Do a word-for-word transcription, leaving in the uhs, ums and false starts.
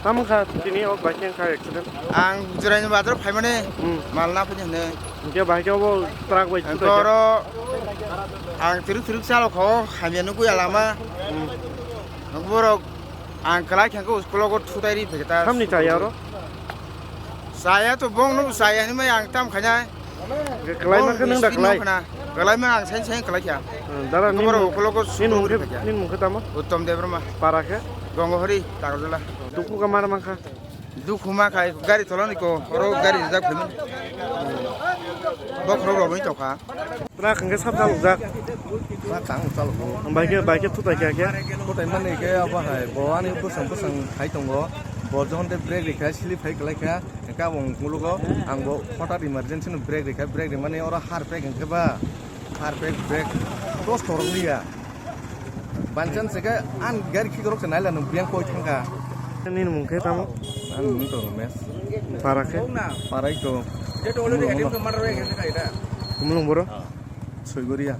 Tamo kha tini o bike kha accident. Ang Jiraini bazar phaimani Hmm. Malna phani hwnwi. Hwnkhe bahai khe obo truck bai Ang thutaikha. Toro ang tiruk tiruk chalo kho hamya nukwi alama. Hmm. Borok ang kwlai khe uskologo thutai ri phekta. Samni chaya oro? Chaya to bong no chaya hinwi ang tam khainai. Kwlai ma khe nung da kwlai. Kwlai ma ang sain sain kwlai kha. Hmm, dara nini mung khe tamo? Uttom Debbarma. Para khe? Gongohori, Takarjala. Dukhu ka mar mankha. Dukhu ma khai gari tolani ko, oro gari rijak phaiman. Bokhorok rok bai tokha. Truck hwnkhe sab chalokjak. Truck ang chalokgo. Bai khe, bai khe thutai kha khe. Thutai mani khe abo hai, bo ani bwsang bwsang khai tongo. Bo johon de brake rikha, slip khai kwlai kha. Hwnkhe abo mulugo ang bo hota emergency no brake rikha, brake rimani oro har pek hwnkhe ba, har pek brake dos torok liya. Bancham se khe ang gari khikrok se naila nung biyang koi thangkha. Nini mung khe tamo? Ang mung to mes. Para khe? Parai to. Kumulung boro? Soigoria.